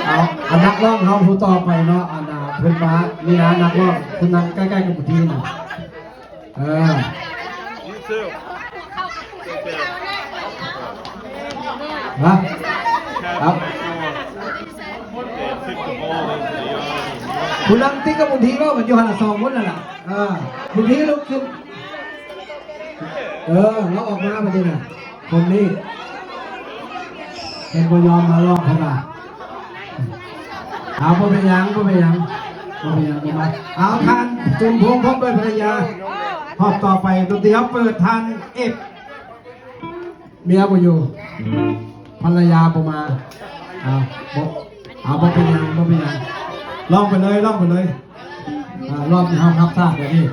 ເອົາ ອັນນັກຮ້ອງເຮົາຜູ້ຕໍ່ໄປເນາະ ອັນນ່າ ເພິ່ນມາ ນີ້ນະ ນັກຮ້ອງເພິ່ນນັ່ງໃກ້ໆກັບຜູ້ທີ່ນະ ເອີ ຮະ ຄັບ ຜູ້ນັ່ງຕິດກັບບຸນທີເວົ້າກັນຢູ່ຫັ້ນລະ ສອງຄົນນັ້ນລະ ເອີ ບຸນທີລຸກຂຶ້ນ ເອີ ລາວອອກມາບັດນີ້ນະ ຄົນນີ້ ເຫັນບໍ່ຍອມມາລອງເພິ່ນວ່າ ເອົາ ບໍ່ເປັນຫຍັງ ບໍ່ເປັນຫຍັງ ບໍ່ເປັນຫຍັງ ບໍ່ມາ ເອົາ ທ່ານສົມພົງ ພ້ອມດ້ວຍພັນລະຍາ ຮອບຕໍ່ໄປ ດົນຕີເຮົາເປີດ ທ່ານເອັບ ເມຍບໍ່ຢູ່ ພັນລະຍາບໍ່ມາ ເອົາ ບໍ່ ເອົາ ບໍ່ເປັນຫຍັງ ບໍ່ເປັນຫຍັງ ລອງໄປເລີຍ ລອງໄປເລີຍ ອ່າ ລອບນີ້ເຮົາຮັບຊາບແບບນີ້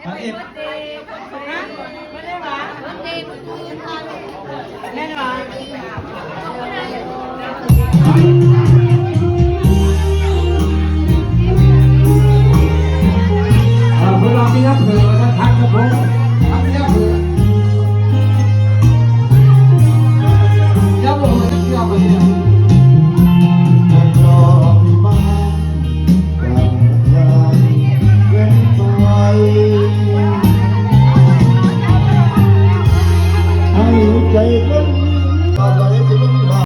ທ່ານເອັບ